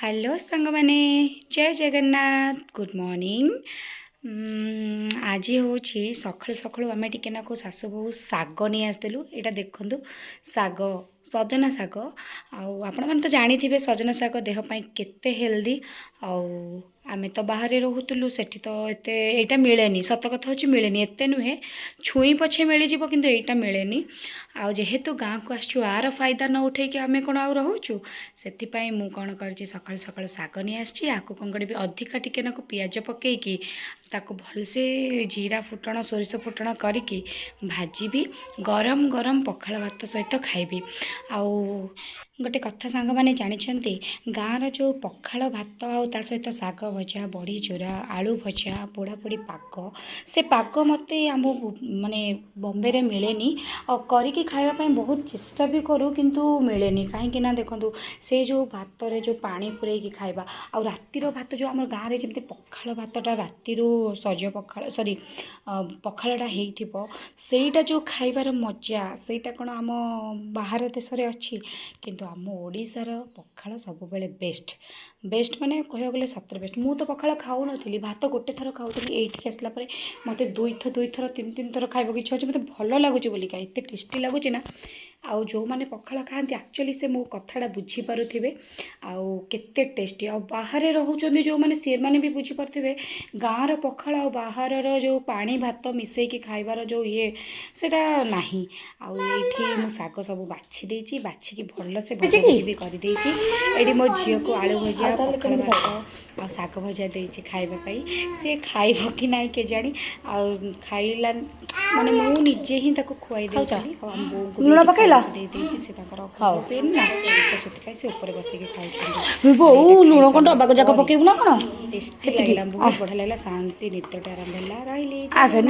Hello ସାଙ୍ଗମାନେ, ଜୟ Jagannath, good morning. ଆଜି ହେଉଛି ସକାଳୁ ସକାଳୁ ଆମେ ଟିକେ ନାକୁ ଶାଶୁ ବୋହୂ ଶାଗ ନେଇ ଆସିଥିଲୁ। ଏଇଟା ଦେଖନ୍ତୁ, ଶାଗ, ସଜନା ଶାଗ। ଆଉ ଆପଣମାନେ ତ ଜାଣିଥିବେ ସଜନା ଶାଗ ଦେହ ପାଇଁ କେତେ ହେଲ୍ଦି। ଆଉ ଆମେ ତ ବାହାରେ ରହୁଥିଲୁ, ସେଠି ତ ଏତେ ଏଇଟା ମିଳେନି। ସତ କଥା ହେଉଛି ମିଳେନି, ଏତେ ନୁହେଁ। ଛୁଇଁ ପଛେ ମିଳିଯିବ, କିନ୍ତୁ ଏଇଟା ମିଳେନି। ଆଉ ଯେହେତୁ ଗାଁକୁ ଆସିଛୁ, ଆର ଫାଇଦା ନ ଉଠେଇକି ଆମେ କ'ଣ ଆଉ ରହୁଛୁ? ସେଥିପାଇଁ ମୁଁ କ'ଣ କରିଛି, ସକାଳୁ ସକାଳୁ ଶାଗ ନେଇ ଆସିଛି। ଆକୁ କ'ଣ କରିବି, ଅଧିକା ଟିକେ ନାକୁ ପିଆଜ ପକେଇକି ତାକୁ ଭଲସେ ଜିରା ଫୁଟଣ, ସୋରିଷ ଫୁଟଣ କରିକି ଭାଜିବି। ଗରମ ଗରମ ପଖାଳ ଭାତ ସହିତ ଖାଇବି। ଆଉ ଗୋଟେ କଥା ସାଙ୍ଗମାନେ ଜାଣିଛନ୍ତି, ଗାଁର ଯେଉଁ ପଖାଳ ଭାତ ଆଉ ତା ସହିତ ଶାଗ ଭଜା, ବଢ଼ି ଚୁରା, ଆଳୁ ଭଜା, ପୋଡ଼ାପୋଡ଼ି ପାଗ, ସେ ପାଗ ମୋତେ ଆମ ମାନେ ବମ୍ବେରେ ମିଳେନି। ଆଉ କରିକି ଖାଇବା ପାଇଁ ବହୁତ ଚେଷ୍ଟା ବି କରୁ, କିନ୍ତୁ ମିଳେନି। କାହିଁକି ନା ଦେଖନ୍ତୁ, ସେ ଯେଉଁ ଭାତରେ ଯେଉଁ ପାଣି ପୂରେଇକି ଖାଇବା ଆଉ ରାତିର ଭାତ ଯେଉଁ ଆମର ଗାଁରେ ଯେମିତି ପଖାଳ ଭାତଟା ରାତିରୁ ସଜ ପଖାଳ, ସରି, ପଖାଳଟା ହେଇଥିବ, ସେଇଟା ଯେଉଁ ଖାଇବାର ମଜା, ସେଇଟା କ'ଣ ଆମ ବାହାର ଦେଶରେ ଅଛି? କିନ୍ତୁ ଆମ ଓଡ଼ିଶାର ପଖାଳ ସବୁବେଳେ ବେଷ୍ଟ। ବେଷ୍ଟ ମାନେ କହିବାକୁ ଗଲେ ସତରେ ବେଷ୍ଟ। ମୁଁ ତ ପଖାଳ ଖାଉନଥିଲି, ଭାତ ଗୋଟେ ଥର ଖାଉଥିଲି। ଏଇଠିକି ଆସିଲା ପରେ ମୋତେ ଦୁଇଥର ଦୁଇଥର, ତିନି ତିନି ଥର ଖାଇବାକୁ ଇଚ୍ଛା ହେଉଛି। ମୋତେ ଭଲ ଲାଗୁଛି ବୋଲିକା, ଏତେ ଟେଷ୍ଟି ଲାଗୁଛି ନା। ଆଉ ଯେଉଁମାନେ ପଖାଳ ଖାଆନ୍ତି, ଆକ୍ଚୁଆଲି ସେ ମୋ କଥାଟା ବୁଝିପାରୁଥିବେ ଆଉ କେତେ ଟେଷ୍ଟି। ଆଉ ବାହାରେ ରହୁଛନ୍ତି ଯେଉଁମାନେ, ସେମାନେ ବି ବୁଝିପାରୁଥିବେ ଗାଁର ପଖାଳ ଆଉ ବାହାରର ଯେଉଁ ପାଣି ଭାତ ମିଶେଇକି ଖାଇବାର ଯେଉଁ ଇଏ, ସେଇଟା ନାହିଁ। ଆଉ ଏଇଠି ମୁଁ ଶାଗ ସବୁ ବାଛି ଦେଇଛି, ବାଛିକି ଭଲସେ ଭଜାଭଜି ବି କରିଦେଇଛି। ଏଇଠି ମୋ ଝିଅକୁ ଆଳୁ ଭଜା, ପଖାଳ ଭାତ ଆଉ ଶାଗ ଭଜା ଦେଇଛି ଖାଇବା ପାଇଁ। ସିଏ ଖାଇବ କି ନାହିଁ କେଜାଣି। ଆଉ ଖାଇଲା ମାନେ ମୁଁ ନିଜେ ହିଁ ତାକୁ ଖୁଆଇ ଦେଇଥିଲି। ଆଉ ଆମ ବୋଉଙ୍କୁ ବି ଲୁଣ ଏଇଠି ପକେଇଲ? ଖାଇବାକୁ ଦେଇ ଦେଇଛି। ସେ ତାଙ୍କର ପେନ୍ ନା, ତ ସେଥିପାଇଁ ସେ ଉପରେ ବସିକି ଖାଉଛନ୍ତି। ବୋଉ, ଏଇଟା ଲୁଣ କ'ଣ ଖାଇସାରିଲା ଡବାକୁ ଯାକ ପରେ ପକେଇବୁ ନା କ'ଣ? ଟେଷ୍ଟି ଏତିକି? ଲାଗିଲା, ବହୁତ ବଢ଼ିଆ ଲାଗିଲା। ଶାନ୍ତି ନିଦଟା ଆରମ୍ଭ ହେଲା। ରହିଲି। ଆସେ।